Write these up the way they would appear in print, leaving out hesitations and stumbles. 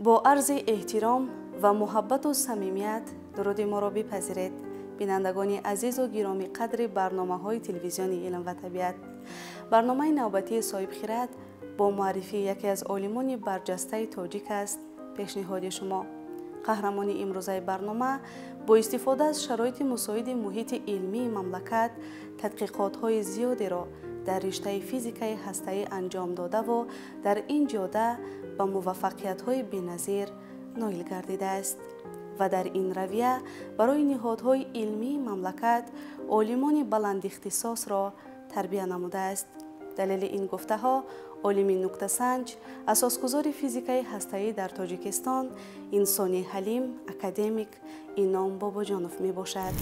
Бо арзи эҳтиром ва муҳаббату самимият дуруди моро бипазиред, бинандагони азизу гиромӣ қадри барномаҳои телевизиони илм ва табиат. Барномаи навбатии Соҳибхират бо муаррифии яке аз олимони барҷастаи тоҷик аст пешниҳоди шумо. Қаҳрамони имрӯзаи барнома бо истифода аз шароити мусоиди муҳити илмии мамлакат тадқиқотҳои зиёдеро дар риштаи физикаи ҳастаӣ анҷом додаву дар ин ҷода ба муваффақиятҳои беназир ноил гардидааст ва дар ин равия барои ниҳодҳои илмии мамлакат олимони баландихтисосро тарбия намудааст. Далели ин гуфтаҳо олими нуктасанҷ, асосгузори физикаи ҳастаӣ дар Тоҷикистон, инсони ҳалим, академик Ином Бобоҷонов мебошад.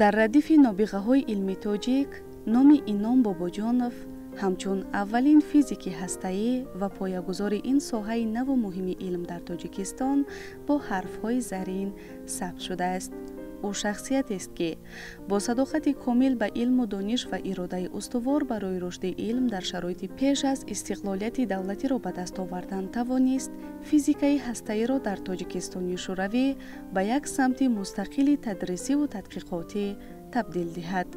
Дар радифи нобиғаҳои илми тоҷик номи Ином Бобоҷонов ҳамчун аввалин физики ҳастаӣ ва поягузори ин соҳаи наву муҳими илм дар Тоҷикистон бо ҳарфҳои зарин сабт шудааст. Ӯ шахсиятест, ки бо садоқати комил ба илму дониш ва иродаи устувор барои рушди илм дар шароити пеш аз истиқлолияти давлатиро ба даст овардан тавонист, физикаи ҳастаиро дар Тоҷикистони Шӯравӣ ба як самти мустақили тадрисиву тадқиқотӣ табдил диҳад.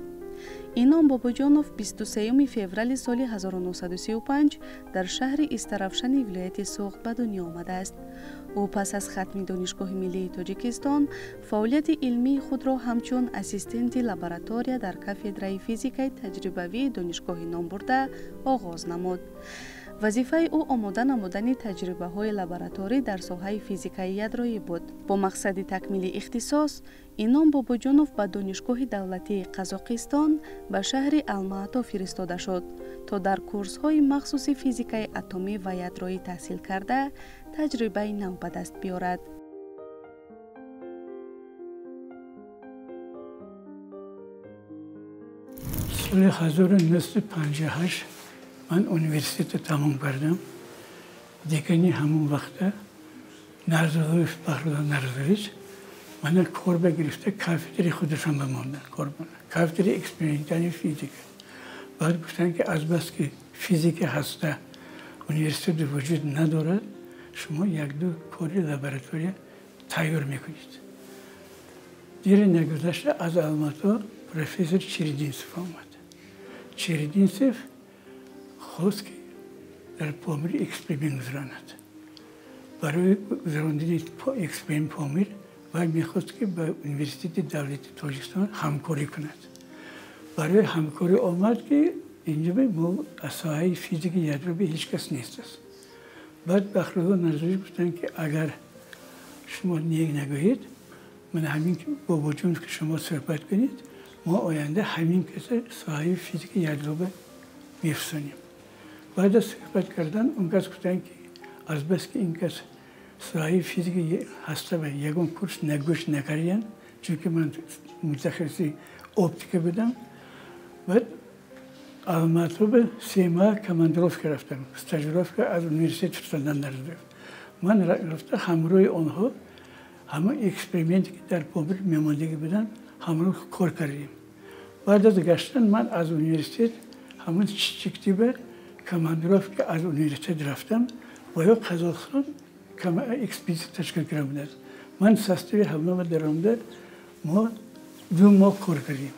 Ином Бобоҷонов 23 феврали соли 1935 дар шаҳри Истаравшани вилояти Суғд ба дунё омадааст. Ӯ пас аз хатми Донишгоҳи миллии Тоҷикистон фаъолияти илмии худро ҳамчун ассистенти лаборатория дар кафедраи физикаи таҷрибавии донишгоҳи номбурда оғоз намуд. Вазифаи ӯ омода намудани таҷрибаҳои лабораторӣ дар соҳаи физикаи ядроӣ буд. Бо мақсади такмили ихтисос Ином Бобоҷонов ба Донишгоҳи давлатии Қазоқистон ба шаҳри Алмаато фиристода шуд, то дар курсҳои махсуси физикаи атомӣ ва ядроӣ таҳсил карда таҷрибаи нав ба даст биёрад. Соли 1958 ман университетро тамом кардам. Декани ҳамон вақта Нарзуллоев Баҳрулло Нарзуллович мана корба гирифта кафедраи худашон бимонданд, кафедраи экспериментальной физика. Баъд гуфтанд, ки азбаски физика ҳаста университет вуҷуд надорад, шумо якду кори лаборатория тайёр мекунед. Дери нагузашта аз Алмато профессор Черединцев омад. Черединцев хост, ки дар Помир эксперимент гузаронад. Барои гузарондани эксперимент Помир вай мехост, ки ба Университети давлати Тоҷикистон ҳамкорӣ кунад. Барои ҳамкорӣ омад, ки инҷо мо аз соҳаи физики ядро ҳеҷ кас нест аст. Баъд Баҳрулло Нарзуллович гуфтанд, ки агар шумо нек нагӯед, ман ҳамин Бобоҷонов ки шумо суҳбат кунед, мо оянда ҳамин каса соҳаи физики ядро мефурсонем. Баъд аз суҳбат кардан он кас гуфтанд, ки азбаски ин кас соҳаи физики ҳаста ва ягон курс нагӯш накарданд, чунки ман мутахассиси оптика будам. Баъд Алмато ба 3 моҳ командировка рафтам, стажировка аз университет фиристодан Нарзуллоев. Ман рафта ҳамроҳи онҳо ҳамон эксперименте, ки дар Помир мемондагӣ буданд, ҳамроҳ кор кардем. Баъд аз гаштан ман аз университет ҳамон чиктиба командировка аз университет рафтам ва ё Қазоқистон экспедиция ташкил карда буданд. Ман состави ҳамнома даромада мо 2 моҳ кор кардем.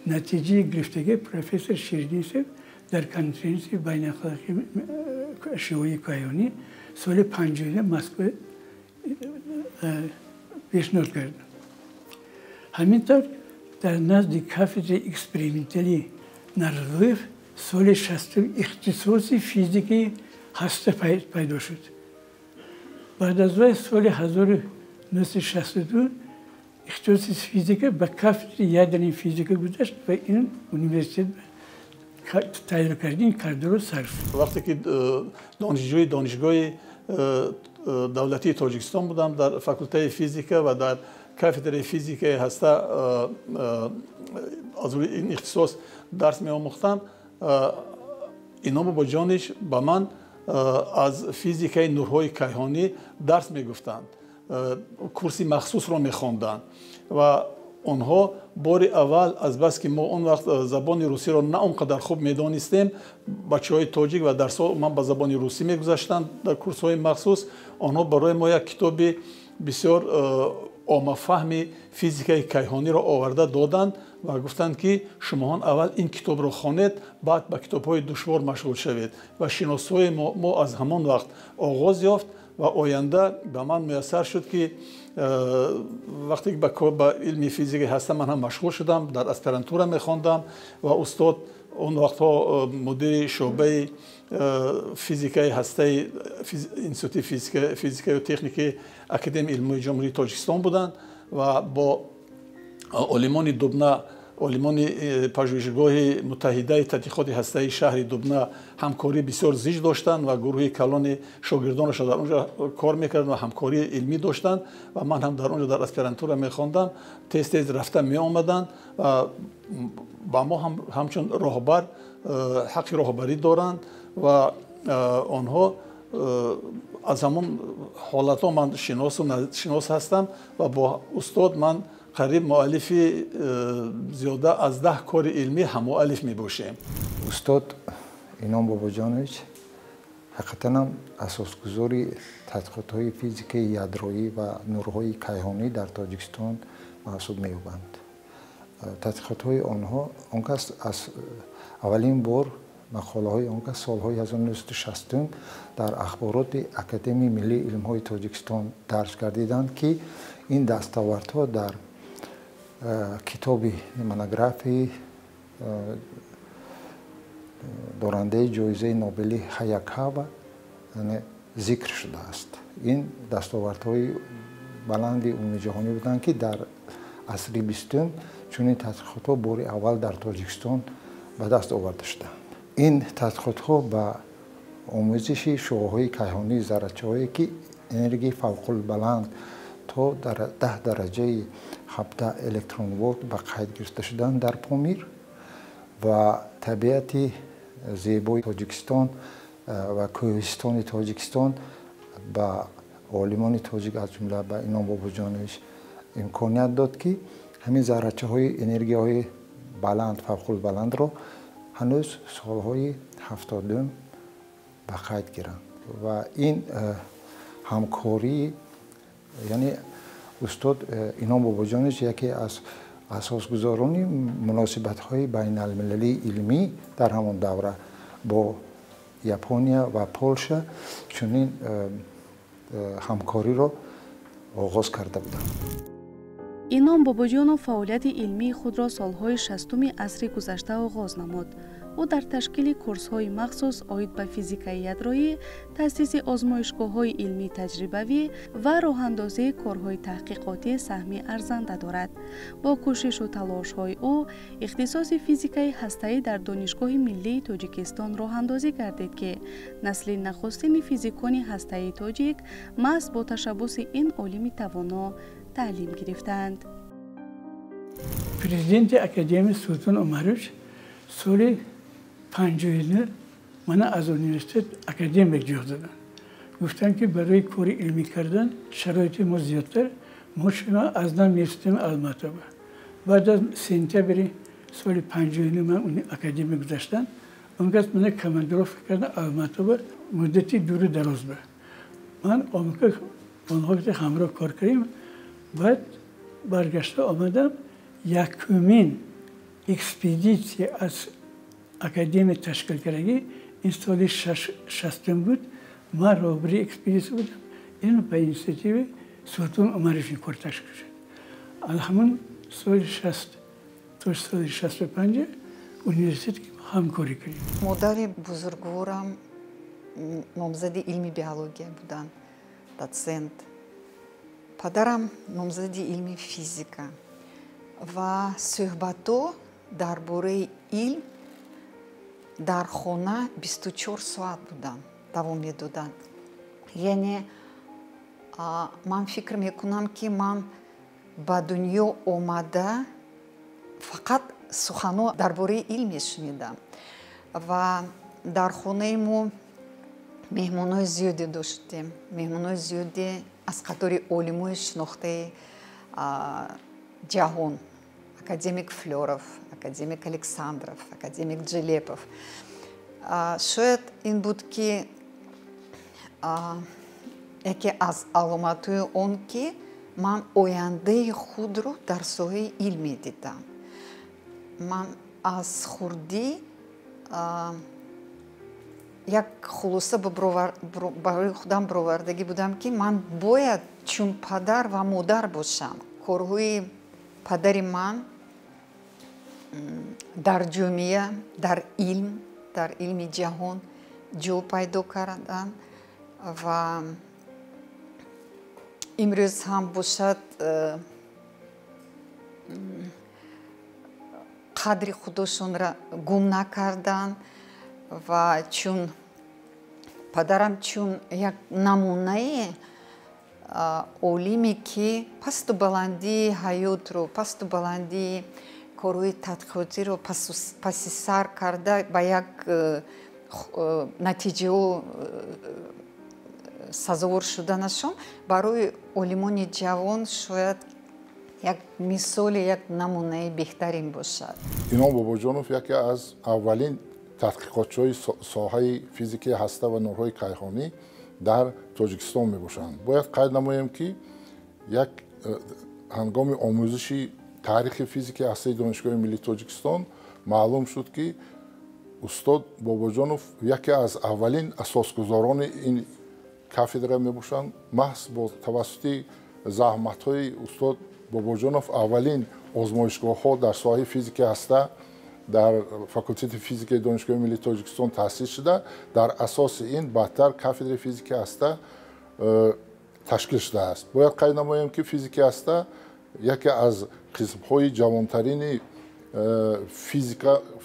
Натиҷаи гирифтагӣ профессор Ширдинцев дар конференсияи байналхалқии шуъои кайҳонӣ соли 50 Москва пешниҳод кард. Ҳамин тавр дар назди кафедраи эксперименталии Нарзуллоев соли 60 ихтисоси физикаи ҳаста пайдо шуд. Баъд аз вай соли 1962 ихтисоси физика ба кафедраи ядерной физика гузашт ва ин университет тайёр кардани кадрро сар шуд. Вақте ки донишҷӯи Донишгоҳи давлатии Тоҷикистон будам, дар факултаи физика ва дар кафедраи физикаи ҳаста аз рӯи ин ихтисос дарс меомӯхтам, Ином Бобоҷонич ба ман аз физикаи нурҳои кайҳонӣ дарс мегуфтанд, курси махсусро мехонданд ва Онҳо бори аввал, азбаски мо он вақт забони русиро на он қадар хуб медонистем, бачаҳои тоҷик, ва дарсҳо ман ба забони русӣ мегузаштанд дар курсҳои махсус, онҳо барои мо як китоби бисёр оммафаҳми физикаи кайҳониро оварда доданд ва гуфтанд, ки шумоҳон аввал ин китобро хонед, баъд ба китобҳои душвор машғул шавед. Ва шиносҳои мо аз ҳамон вақт оғоз ёфт ва оянда ба ман муяссар шуд, ки вақте ки ба илми физикаи ҳаста ман ҳам машғул шудам, дар аспирантура мехондам ва устод он вақтҳо мудири шӯъбаи физикаи ҳастаи Институти физикаю техникаи Академияи илмии Ҷумҳурии Тоҷикистон буданд ва бо олимони Дубна, олимони пажӯҳишгоҳи муттаҳидаи тадқиқоти ҳастаи шаҳри Дубна ҳамкорӣ бисёр зич доштанд ва гурӯҳи калони шогирдонашон дар онҷо кор мекарданд ва ҳамкории илмӣ доштанд ва ман ҳам дар онҷо дар аспирантура мехондам. Тез тез рафта меомаданд ва ба мо ҳам ҳамчун роҳбар ҳаққи роҳбарӣ доранд ва онҳо аз ҳамон ҳолатҳо ман шинос ҳастам ва бо устод ман қариб муаллифи зиёда аз 10 кори илмӣ ҳаммуаллиф мебошем. Устод Ином Бобоҷонович ҳақиқатан ҳам асосгузори тадқиқотҳои физикаи ядроӣ ва нурҳои кайҳонӣ дар Тоҷикистон маҳсуб меёбанд. Тадқиқотҳои онҳо он кас аз аввалин бор мақолаҳои он кас солҳои 1960 дар ахбороти Академияи миллии илмҳои Тоҷикистон дарҷ гардиданд, ки ин дастовардҳо дар китоби монографии дорандаи ҷоизаи Нобели Хаякава зикр шудааст. Ин дастовардҳои баланди умумиҷаҳонӣ буданд, ки дар асри бистум чунин тадқиқотҳо бори аввал дар Тоҷикистон ба даст оварда шуданд. Ин тадқиқотҳо ба омӯзиши шуоҳои кайҳонии заррачаҳое, ки энергияи фавқулбаланд то 10 дараҷаи 17 электронволт ба қайд гирифта шуданд дар Помир ва табиати зебои Тоҷикистон ва кӯҳистони Тоҷикистон ба олимони тоҷик, аз ҷумла ба Ином Бобоҷонович, имконият дод, ки ҳамин заррачаҳои энергияҳои баланд, фавқулбаландро ҳанӯз солҳои 70-ум ба қайд гиранд. Ва ин ҳамкорӣ, яъне устод Ином Бобоҷонович яке аз асосгузорони муносибатҳои байналмилалии илмӣ дар ҳамон давра бо Япония ва Полша чунин ҳамкориро оғоз карда буданд. Ином Бобоҷонов фаъолияти илмии худро солҳои 60-уми асри гузашта оғоз намуд. Ӯ дар ташкили курсҳои махсус оид ба физикаи ядроӣ, таъсиси озмоишгоҳҳои илмии таҷрибавӣ ва роҳандозии корҳои таҳқиқотӣ саҳми арзанда дорад. Бо кӯшишу талошҳои ӯ ихтисоси физикаи ҳастаӣ дар Донишгоҳи миллии Тоҷикистон роҳандозӣ гардид, ки насли нахустини физикони ҳастаии тоҷик маҳз бо ташаббуси ин олими тавоно таълим гирифтаанд. Президенти Академия Султон Умарович соли 59 мана аз университет академик ҷой доданд. Гуфтанд, ки барои кори илмӣ кардан шароити мо зиёдтар, мо шумо аз нам мефистем Алматоба. Баъд аз сентябри соли 59 ман академик гузаштам. Он кас мана командировка кардан Алматоба муддати дуру дароз ба. Ман онҳо ҳамроҳ кор кардем. Баъд баргашта омадам, якумин экспедитсия аз академия ташкил кардагӣ ин соли 60-ум буд. Ман роҳбари экспедитсия будам. Ин ба инициативи Султон Умарович кор ташкил шуд. Аз ҳамон соли 60 то соли 65 университет ҳамкорӣ кардем. Модари бузургворам номзади илми биология буданд, дотсент. Падарам номзади илми физика. Ва суҳбатҳо дар бораи илм дар хона 24 соат буданд, давом медоданд. Яъне ман фикр мекунам, ки ман ба дунё омада фақат суханҳо дар бораи илм мешунидам. Ва дар хонаи мо меҳмонҳои зиёде доштем, меҳмонҳои зиёде аз қатори олимои шинохтаи ҷаҳон. Академик Флёров, академик Александров, академик Джелепов. Шояд ин буд, ки яке аз аломатҳои он, ки ман ояндаи худро дар соҳаи илм медидам. Ман аз хурдӣ як хулоса барои худам бировардагӣ будам, ки ман бояд чун падар ва модар бошам. Корҳои падари ман дар ҷомеа, дар илм, дар илми ҷаҳон ҷо пайдо карданд ва имрӯз ҳам бошад, қадри худошонро гум накарданд. Ва чун падарам, чун як намунаи олиме, ки пасту баландии ҳаётро, пасту баландии корҳои тадқиқотиро паси сар карда, ба як натиҷаҳо сазовор шуданашон барои олимони ҷавон шояд як мисоли, як намунаи беҳтарин бошад. Ином Бобоҷонов яке аз аввалин тадқиқотчиҳои соҳаи физикаи ҳаста ва нурҳои кайҳонӣ дар Тоҷикистон мебошанд. Бояд қайд намоем, ки як ҳангоми омӯзиши таърихи физикаи ҳастаи Донишгоҳи миллии Тоҷикистон маълум шуд, ки устод Бобоҷонов яке аз аввалин асосгузорони ин кафедра мебошанд. Маҳз бо тавассути заҳматҳои устод Бобоҷонов аввалин озмоишгоҳҳо дар соҳаи физикаи ҳаста дар факултети физикаи Донишгоҳи миллии Тоҷикистон таъсис шуда, дар асоси ин баъдтар кафедраи физикаи ҳаста ташкил шудааст. Бояд қайд намоем, ки физикаи ҳаста яке аз қисмҳои ҷавонтарини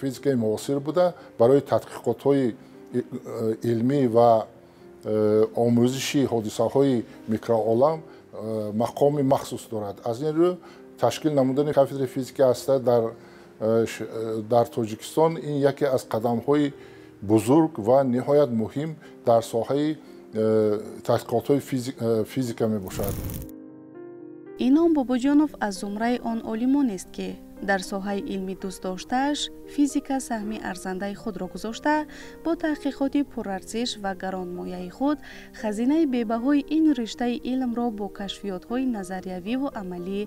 физикаи муосир буда, барои тадқиқотҳои илмӣ ва омӯзиши ҳодисаҳои микроолам мақоми махсус дорад. Аз ин рӯ ташкил намудани кафедраи физикаи ҳаста дар Тоҷикистон ин яке аз қадамҳои бузург ва ниҳоят муҳим дар соҳаи тадқиқотҳои физика мебошад. Ином Бобоҷонов аз зумраи он олимонест, ки дар соҳаи илми дӯстдоштааш физика саҳми арзандаи худро гузошта, бо таҳқиқоти пурарзиш ва гаронмояи худ хазинаи бебаҳои ин риштаи илмро бо кашфиётҳои назариявиву амалӣ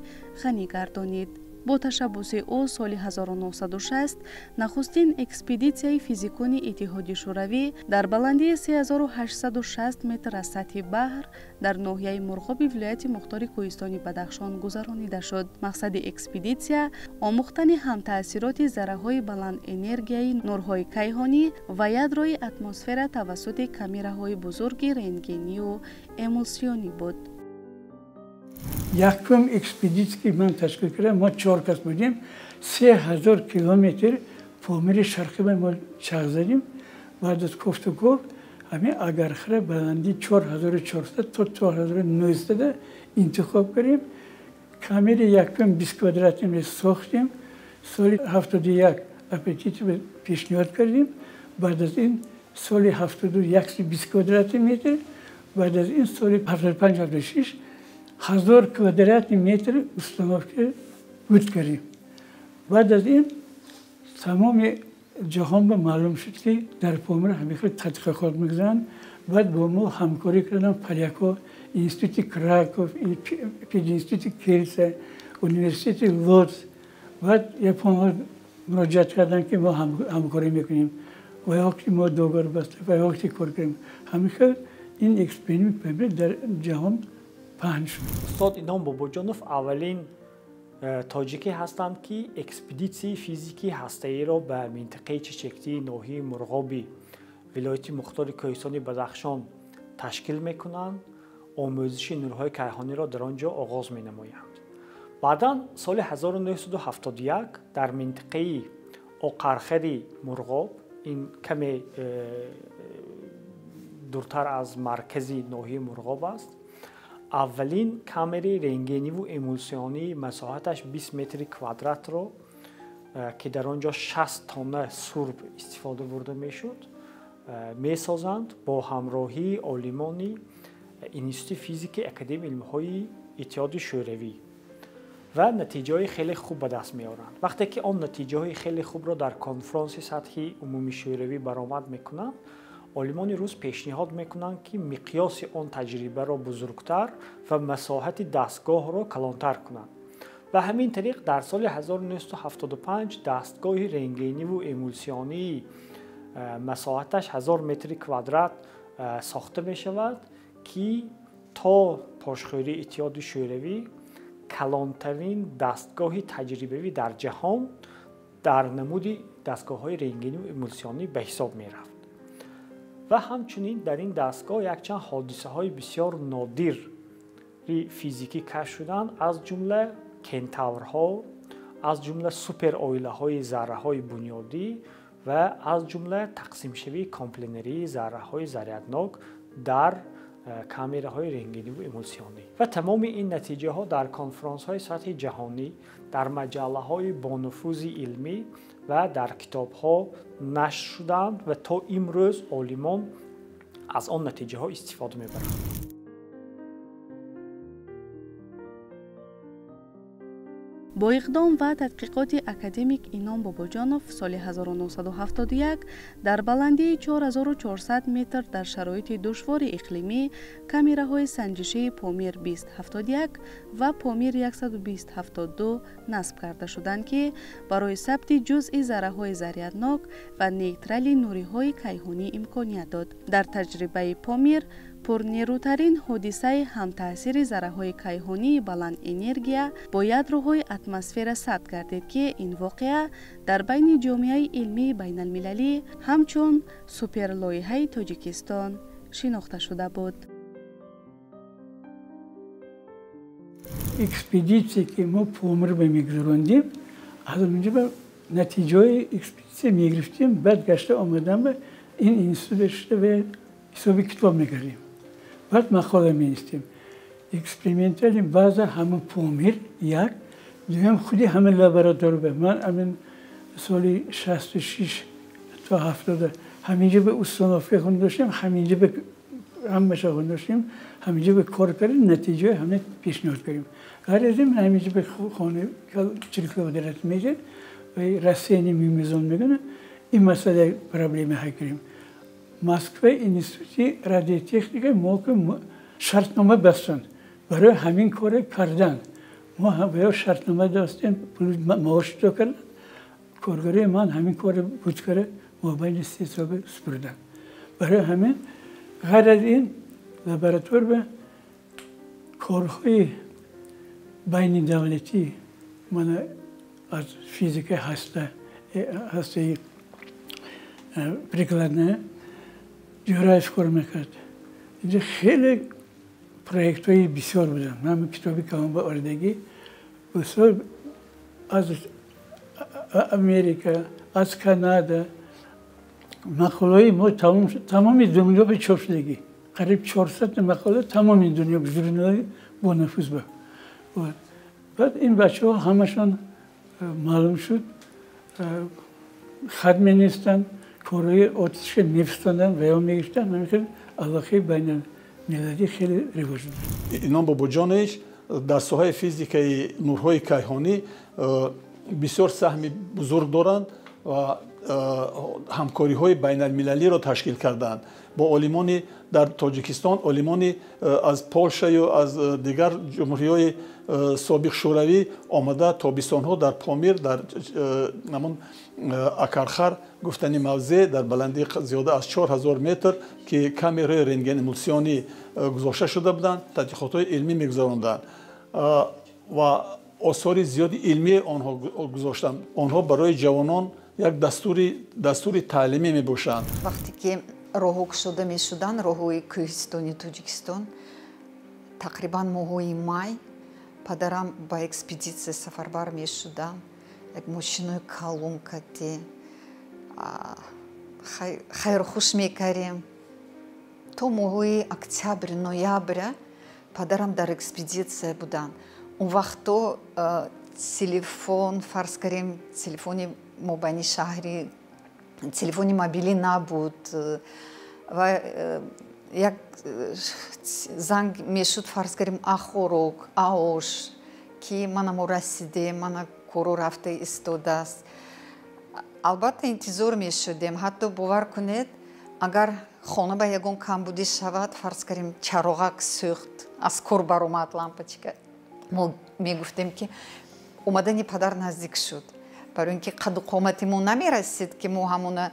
ғанӣ гардонид. Бо ташаббуси ӯ соли 1960 нахустин экспедитсияи физикони Иттиҳоди Шӯравӣ дар баландии 3860 метр аз сатҳи баҳр дар ноҳияи Мурғоби вилояти Мухтори Кӯҳистони Бадахшон гузаронида шуд. Мақсади экспедитсия омӯхтани ҳамтаъсироти зарраҳои баландэнергияи нурҳои кайҳонӣ ва ядрои атмосфера тавассути камераҳои бузурги рентгению эмулсионӣ буд. Якум экспедитсия, ки ман ташкил кардам, мо чор кас будем, 3000 километр Помири Шарқӣ мо чарх задем. Баъд аз кофту ков ҳамин Агархира баландии 4400 то 4900 интихоб кардем. Камери якум 20 квадратный метр сохтем. Соли 71 аппетит пешниҳод кардем. Баъд аз ин соли 72 120 квадратный метр, баъд аз ин соли 75-76 1000 квадратный метр установка буд кардем. Баъд аз ин тамоми ҷаҳон ба маълум шуд, ки дар Помир ҳамин хел тадқиқот мегузаранд. Баъд бо мо ҳамкорӣ карданд поляко, институти Краков, пединститути Кельца, университети Лодз. Баъд японҳо муроҷиат карданд, ки мо ҳамкорӣ мекунем ва ё ки мо договор баста ва ё ки кор кардем. Ҳамин хел ин эксперимент Помир дар ҷаҳон паҳн шуд. Устод Ином Бобоҷонов аввалин тоҷике ҳастанд, ки экспедитсияи физикии ҳастаиро ба минтақаи Чечектии ноҳияи Мурғоби вилояти Мухтори Кӯҳистони Бадахшон ташкил мекунанд, омӯзиши нурҳои кайҳониро дар он ҷо оғоз менамоянд. Баъдан соли 1971 дар минтақаи Оқархари Мурғоб, ин каме дуртар аз маркази ноҳияи Мурғоб аст, аввалин камери рентгениву эмулсионии масоҳаташ 20 метри квадратро, ки дар он ҷо 60 тонна сурб истифода бурда мешуд, месозанд бо ҳамроҳии олимони Институти физики Академияи илмҳои Иттиҳоди Шӯравӣ. Ва натиҷаҳои хеле хуб ба даст меоранд. Вақте ки он натиҷаҳои хеле хубро дар конфронси сатҳи умумишӯравӣ баромад мекунанд, олимони рус пешниҳод мекунанд, ки миқёси он таҷрибаро бузургтар ва масоҳати дастгоҳро калонтар кунанд. Ба ҳамин тариқ дар соли 1975 дастгоҳи рентгениву эмулсионии масоҳаташ 1000 метри квадрат сохта мешавад, ки то пошхӯрии Иттиҳоди Шӯравӣ калонтарин дастгоҳи таҷрибавӣ дар ҷаҳон дар намуди дастгоҳҳои рентгениву эмулсионӣ ба ҳисоб мерафт. Ва ҳамчунин дар ин дастгоҳ якчанд ҳодисаҳои бисёр нодири физикӣ кашф шуданд, аз ҷумла кентаврҳо, аз ҷумла супероилаҳои зарраҳои бунёдӣ ва аз ҷумла тақсимшавии комплинерии зарраҳои заряднок дар камераҳои рентгениву эмулсионӣ. Ва тамоми ин натиҷаҳо дар конфронсҳои сатҳи ҷаҳонӣ, дар маҷаллаҳои бонуфузи илмӣ ва дар китобҳо нашр шуданд ва то имрӯз олимон аз он натиҷаҳо истифода мебаранд. Бо иқдом ва тадқиқоти академик Ином Бобоҷонов соли 1971 дар баландии 4400 метр дар шароити душвори иқлимӣ камераҳои санҷишии Помир 2071 ва Помир 12072 насб карда шуданд, ки барои сабти ҷузъи зарраҳои заряднок ва нейтрали нуриҳои кайҳонӣ имконият дод. Дар таҷрибаи Помир пурнерӯтарин ҳодисаи ҳамтаъсири зарраҳои кайҳонии баландэнергия бо ядроҳои атмосфера сабт гардид, ки ин воқеа дар байни ҷомеаи илмии байналмилалӣ ҳамчун суперлоиҳаи Тоҷикистон шинохта шуда буд. Экспедитсия, ки мо Помир ба мегузарондем, аз онҷо ба натиҷаҳои экспедитсия мегирифтем, баъд гашта омадан ба ин институт шуда ва ҳисоби китоб мекардем. Баъд мақола менавистем. Экспериментали баъза ҳама Помир як, дуюм худи ҳама лаборатория. Ман ҳамин соли 66 то 70 ҳаминҷо ба установка хун доштем, ҳаминҷо ба ҳамаша хун доштем, ҳаминҷо ба кор кардем, натиҷаи ҳама пешниҳод кардем. Ғайр аз ин ҳаминҷо ба хонаи 40 квадрат метр ва рассеяни мимизон мекунад, ин масъала проблема ҳал кардем. Москва институти радиотехника мо шартнома бастанд барои ҳамин коре кардан. Мо барои шартнома достем, пул маош ҷудо карданд. Коргарои ман ҳамин коре буд карда мобайни 3 сол супурданд. Барои ҳамин ғайр аз ин лаборатор ба корҳои байнидавлатӣ мана аз физикаи ҳастаи прикладная Ҷӯраев кор мекард. Инҷо хеле проектҳои бисёр буданд. Ман китоби калон ба овардагӣ бисёр аз Америка, аз Канада мақолаҳои мо тамоми дунё ба чоп шудагӣ. Қариб 400 мақола тамоми дунё журналҳои бонуфуз буд. Баъд ин бачаҳо ҳамашон маълум шуд, хат менавистанд, корҳои отишка мефистонданд ва ё мегирифтанд. Ҳамин хел алоқаи байналмилалӣ хеле ривоҷ дошт. Ином Бобоҷонович дар соҳаи физикаи нурҳои кайҳонӣ бисёр саҳми бузург доранд ва ҳамкориҳои байналмилалиро ташкил карданд бо олимони дар Тоҷикистон, олимони аз Полшаю аз дигар ҷумҳуриҳои собиқ шӯравӣ омада тобистонҳо дар Помир, дар ҳамон Акархар гуфтани мавзеъ дар баландии зиёда аз 4000 метр, ки камераҳои рентген-эмулсионӣ гузошта шуда буданд, тадқиқотҳои илмӣ мегузаронданд ва осори зиёди илмии онҳо гузоштанд. Онҳо барои ҷавонон як дастури таълимӣ мебошанд. Вақте ки роҳҳо кушода мешуданд, роҳҳои кӯҳистони Тоҷикистон, тақрибан моҳҳои май падарам ба экспедитсия сафарбар мешудам. Як мошинои калон кати хайрхуш мекардем. То моҳҳои октябр, ноября падарам дар экспедитсия буданд. Он вақто телефон, фарз кардем, телефони мобайни шаҳри, телефони мобилӣ набуд ва як занг мешуд, фарз кардем, Ахорок, Аош, Ки мана мо расидем, мана кору рафта истодааст. Албатта, интизор мешудем. Ҳатто бовар кунед, агар хона ба ягон камбудӣ шавад, фарз кардем, чароғак сӯхт, аз кор баромад лампочка, мо мегуфтем, ки омадани падар наздик шуд, барои ин ки қаду қомати мо намерасид, ки мо ҳамона,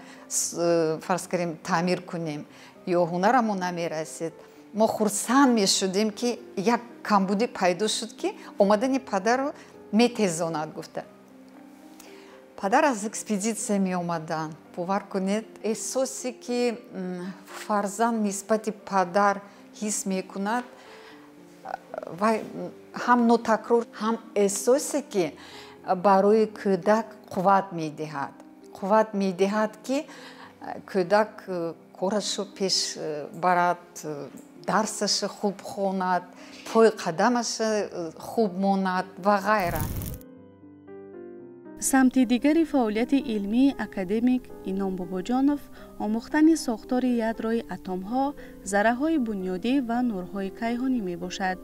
фарз кардем, таъмир кунем, ё ҳунарамо намерасид. Мо хурсанд мешудем, ки як камбудӣ пайдо шуд, ки омадани падарро метезонад гуфта. Падар аз экспедитсия меомаданд, бовар кунед, эҳсосе, ки фарзанд нисбати падар ҳис мекунад, вай ҳам нотакрор, ҳам эҳсосе, ки барои кӯдак қувват медиҳад, қувват медиҳад, ки кӯдак корашро пеш барад, дарсаша хуб хонад, пои қадамаша хуб монад ва ғайра. Самти дигари фаъолияти илмии академик Ином Бобоҷонов омӯхтани сохтори ядрои атомҳо, зарраҳои бунёдӣ ва нурҳои кайҳонӣ мебошад.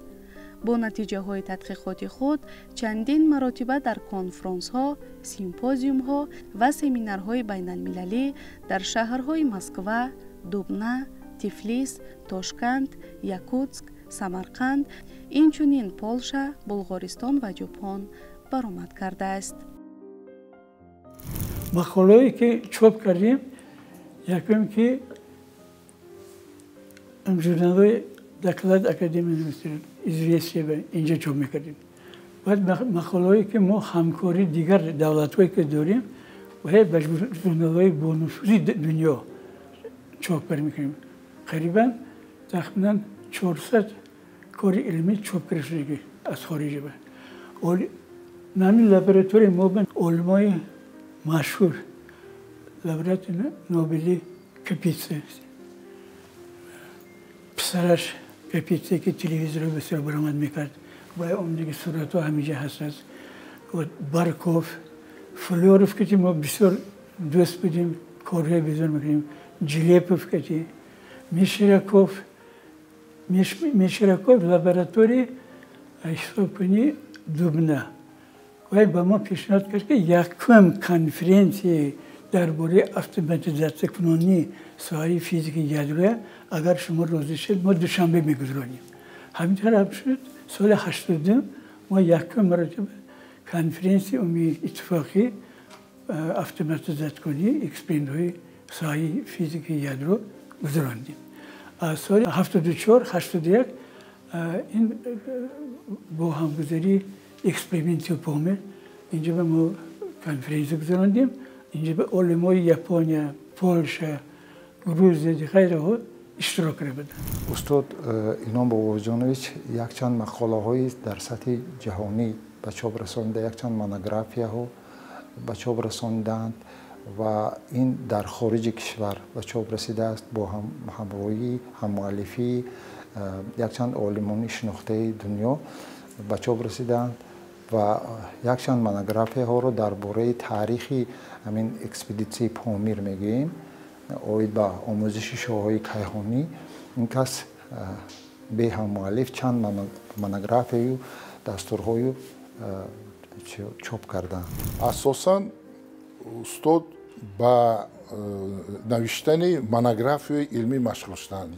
Бо натиҷаҳои тадқиқоти худ чандин маротиба дар конфронсҳо, симпозиумҳо ва семинарҳои байналмилалӣ дар шаҳрҳои Москва, Дубна, Тифлис, Тошканд, Якутск, Самарқанд, инчунин Полша, Булғористон ва Ҷопон баромад кардааст. Мақолаҳое, ки чоп кардем, якум ки журналҳои «Доклад Академии», «Известия» инҷа чоп мекардем. Баъд мақолаҳое, ки мо ҳамкории дигар давлатҳое, ки дорем, ба журналҳои бонуфузи дунё чоп мекунем. Қарибан тахминан 400 кори илмӣ чоп карда шудагӣ аз хориҷа. Нами лаборатория мо олимои машҳур, лауреати Нобели Капица, писараш Капица, ки телевизорро бисёр баромад мекард, ва омдиги суратҳо ҳамиҷа ҳастад, Барков, Флёров, ки мо бисёр дӯст будем, корҳои бисёр мекунем, Ҷилепов, ки Мишираков. Мишираков лаборатории ҳисоб кунӣ Дубна. Вай ба мо пешниҳод кард, ки якум конференсияи дар бораи автоматизатсиякунонии соҳаи физики ядроя, агар шумо розӣ шед, мо Душанбе мегузаронем. Ҳамин тараф шуд, соли 82 мо якум маротиба конференсияи умумии иттифоқӣ автоматизатсиякунии экспериментҳои соҳаи физики ядро гузарондем. Соли 74, 81 ин бо ҳамгузарии эксперименти Помир инҷа ба мо конференсия гузарондем. Инҷа ба олимои Япония, Полша, Грузия, ғайраҳо иштирок карда буданд. Устод Ином Бобоҷонович якчанд мақолаҳои дар сатҳи ҷаҳонӣ ба чоп расонида, якчанд монографияҳо ба чоп расонидаанд ва ин дар хориҷи кишвар ба чоп расидааст, бо ҳамроҳии ҳаммуаллифии якчанд олимони шинохтаи дунё ба чоп расидаанд ва якчанд монографияҳоро дар бораи таърихи ҳамин экспедитсияи Помир мегӯем, оид ба омӯзиши шоҳҳои кайҳонӣ, ин кас беҳаммуаллиф чанд монографияю дастурҳою чоп карданд. Асосан устод ба навиштани монографияи илмӣ машғул шуданд.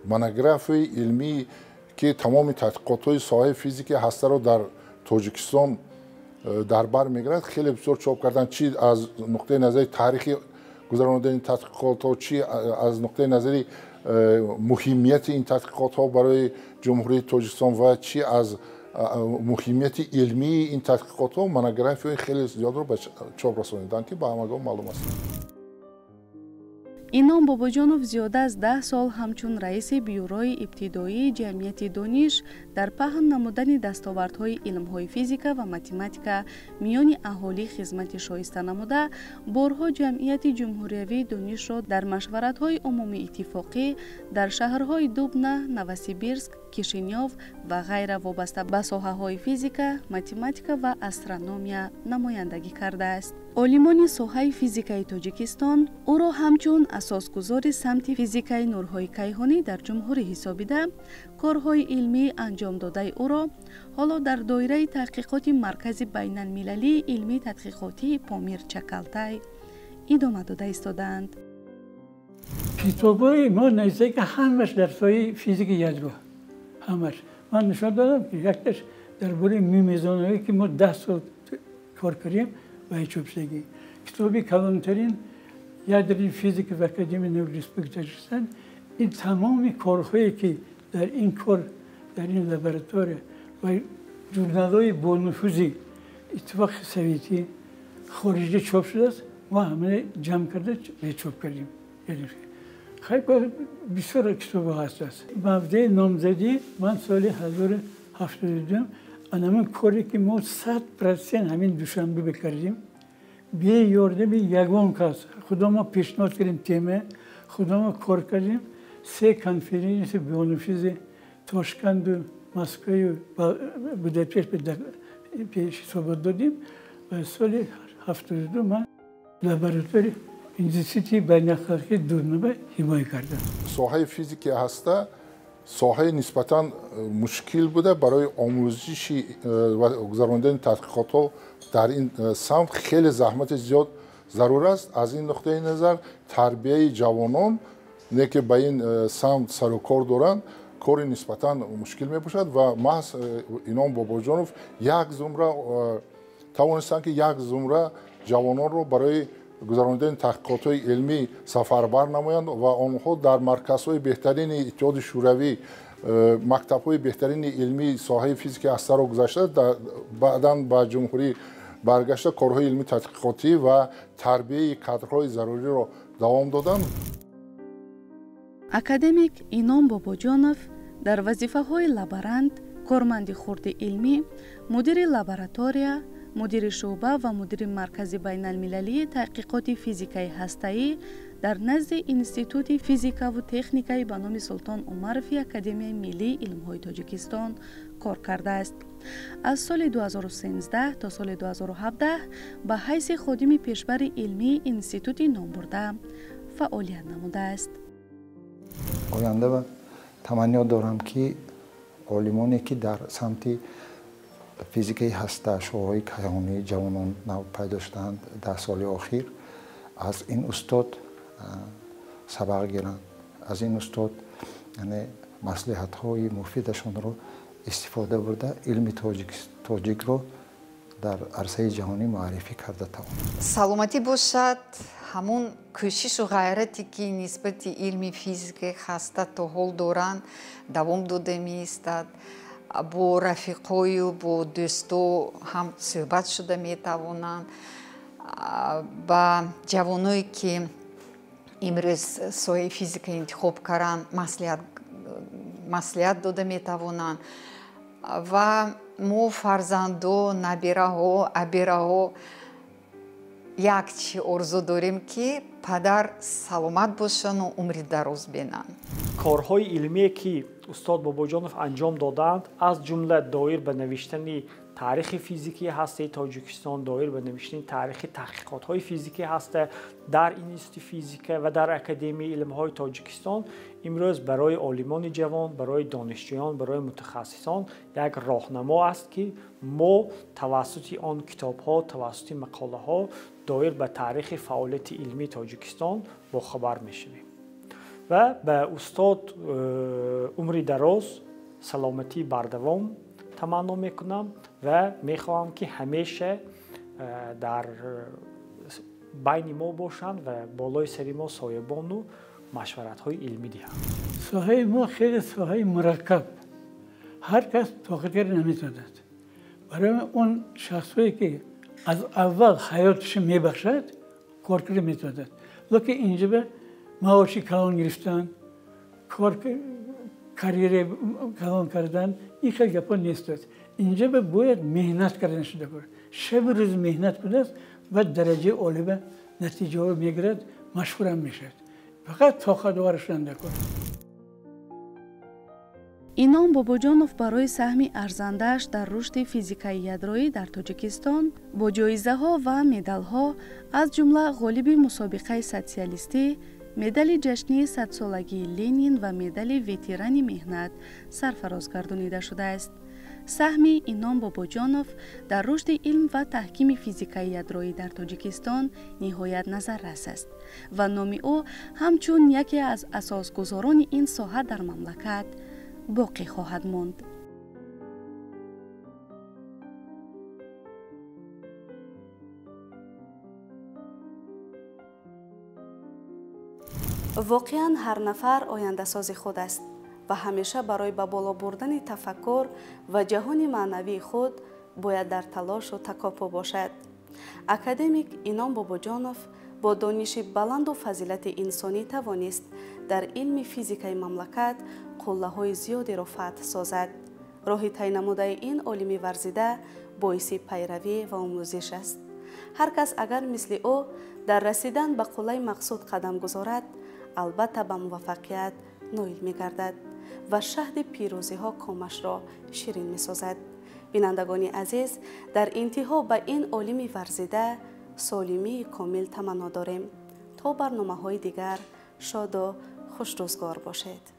Монографияи илмӣ, ки тамоми тадқиқотҳои соҳаи физики ҳастаро дар Тоҷикистон дар бар мегирад, хеле бисёр чоп карданд, чи аз нуқтаи назари таърихи гузаронидани тадқиқотҳо, чи аз нуқтаи назари муҳимияти ин тадқиқотҳо барои Ҷумҳурии Тоҷикистон ва чи аз муҳимияти илмии ин тадқиқотҳо монографияҳои хеле зиёдро ба чоп расониданд, ки ба ҳамагон маълум аст. Ином Бобоҷонов зиёда аз 10 сол ҳамчун раиси бюрои ибтидоии ҷамъияти «Дониш» дар паҳн намудани дастовардҳои илмҳои физика ва математика миёни аҳолӣ хизмати шоиста намуда, борҳо ҷамъияти ҷумҳуриявии «Донишро» дар машваратҳои умумииттифоқӣ дар шаҳрҳои Дубна, Новосибирск, Кишинёв ва ғайра вобаста ба соҳаҳои физика, математика ва астрономия намояндагӣ кардааст. Олимони соҳаи физикаи Тоҷикистон ӯро ҳамчун асосгузори самти физикаи нурҳои кайҳонӣ дар ҷумҳурӣ ҳисобида, корҳои илмӣ анҷомдодаи ӯро ҳоло дар доираи таҳқиқоти Маркази байналмилалии илмии тадқиқотии Помир Чакалтай идома дода истодаанд. Китобҳои мо нависта ки ҳамаш дар соҳаи физики ядро, ҳамаш. Ман нишон додам ки якташ дар бораи мюмезонаҳое ки мо 10 сол кор кардем ва чоп шудагӣ. Китоби калонтарин ядерная физика в Академии наук Республики Таджикистан, ин тамоми корҳое ки дар ин кор, дар ин лаборатория ва журналҳои бонуфузи Иттифоқи Советӣ, хориҷӣ чоп шудааст, мо ҳамаи ҷамъ карда чоп кардем. Хеле бисёр китобҳо ҳастааст. Мавзеи номзадӣ ман соли 1072 анамин коре ки мо 100% ҳамин Душанбе бикардем, бе ёрдами ягон кас, худо мо пешниҳод кардем тема, худо мо кор кардем, се конференсияи бонуфузи Тошканду, Москваю, Будапешт ҳисобот додем ва соли 72 ман лаборатория институти байналхалқии Дурноба ҳимоя кардам. Соҳаи физики ҳаста соҳаи нисбатан мушкил буда, барои омӯзиши ва гузарондани тадқиқотҳо дар ин самт хеле заҳмати зиёд зарур аст. Аз ин нуқтаи назар тарбияи ҷавонон, не ки ба ин самт сарукор доранд, кори нисбатан мушкил мебошад ва маҳз Ином Бобоҷонов як зумра тавонистанд, ки як зумра ҷавононро барои гузарондани таҳқиқотҳои илмӣ сафарбар намоянд ва онҳо дар марказҳои беҳтарини Иттиҳоди Шӯравӣ, мактабҳои беҳтарини илмии соҳаи физики ҳастаро гузашта, баъдан ба ҷумҳурӣ баргашта, корҳои илмии тадқиқотӣ ва тарбияи кадрҳои заруриро давом доданд. Академик Ином Бобоҷонов дар вазифаҳои лаборант, корманди хурди илмӣ, мудири лаборатория, мудири шӯъба ва мудири Маркази байналмилалии таҳқиқоти физикаи ҳастаӣ дар назди Институти физикаву техникаи ба номи Султон Умарови Академияи миллии илмҳои Тоҷикистон кор кардааст. Аз соли 2013 то соли 2017 ба ҳайси ходими пешбари илмии институти номбурда фаъолият намудааст. Оянда таманниё дорам, ки олимоне ки дар самти физикаи ҳаста, шуъоҳои кайҳонӣ ҷавонон нав пайдо шудаанд дар соли охир, аз ин устод сабақ гиранд, аз ин устод яъне маслиҳатҳои муфидашонро истифода бурда, илми тоҷикро дар арсаи ҷаҳонӣ муаррифӣ карда тавонанд. Саломатӣ бошад, ҳамон кӯшишу ғайрате ки нисбати илми физикаи ҳаста то ҳол доранд, давом дода меистад. Бо рафиқою бо дӯсто ҳам суҳбат шуда метавонанд. Ба ҷавоное ки имрӯз соҳаи физика интихоб карданд, маслиҳат дода метавонанд ва мо фарзандо, набираҳо, абираҳо як чи орзу дорем, ки падар саломат бошану умри дароз бинанд. Корҳои илмие ки устод Бобоҷонов анҷом додаанд, аз ҷумла доир ба навиштани таърихи физикии ҳастаи Тоҷикистон, доир ба навиштани таърихи таҳқиқотҳои физикии ҳаста дар Институти физика ва дар Академияи илмҳои Тоҷикистон, имрӯз барои олимони ҷавон, барои донишҷӯён, барои мутахассисон як роҳнамо аст, ки мо тавассути он китобҳо, тавассути мақолаҳо доир ба таърихи фаъолияти илмии Тоҷикистон бохабар мешавем. Ва ба устод умри дароз, саломатии бардавом таманно мекунам ва мехоҳам, ки ҳамеша дар байни мо бошанд ва болои сари мо соябону машваратҳои илмӣ диҳанд. Соҳаи мо хеле соҳаи мураккаб, ҳар кас тоқат карда наметавонад. Барои он шахсҳое ки аз аввал ҳаёташо мебахшад, кор карда метавонад. Лекин инҷа ба маоши калон гирифтан, кор, карьера калон кардан, ин хел гапҳо нест. Инҷа ба бояд меҳнат кардан шуда кор, шабу рӯз меҳнат кунад ва дараҷаи олиба натиҷаҳо мегирад, машҳурам мешавад. Фақат тоқатовар шудан дар кор. Ином Бобоҷонов барои саҳми арзандааш дар рушди физикаи ядроӣ дар Тоҷикистон бо ҷоизаҳо ва медалҳо, аз ҷумла ғолиби мусобиқаи социалистӣ, медали ҷашнии садсолагии Ленин ва медали ветерани меҳнат сарфароз гардонида шудааст. Саҳми Ином Бобоҷонов дар рушди илм ва таҳкими физикаи ядроӣ дар Тоҷикистон ниҳоят назаррас аст ва номи ӯ ҳамчун яке аз асосгузорони ин соҳа дар мамлакат боқӣ хоҳад монд. Воқеан, ҳар нафар ояндасози худ аст ва ҳамеша барои ба боло бурдани тафаккур ва ҷаҳони маънавии худ бояд дар талошу такопӯ бошад. Академик Ином Бобоҷонов бо дониши баланду фазилати инсонӣ тавонист дар илми физикаи мамлакат қуллаҳои зиёдеро фатҳ созад. Роҳи тай намудаи ин олими варзида боиси пайравӣ ва омӯзиш аст. Ҳар кас агар мисли ӯ дар расидан ба қуллаи мақсуд қадам гузорад, албатта ба муваффақият ноил мегардад ва шаҳди пирӯзиҳо комашро ширин месозад. Бинандагони азиз, дар интиҳо ба ин олими варзида солимии комил таманно дорем. То барномаҳои дигар шоду хушрӯзгор бошед.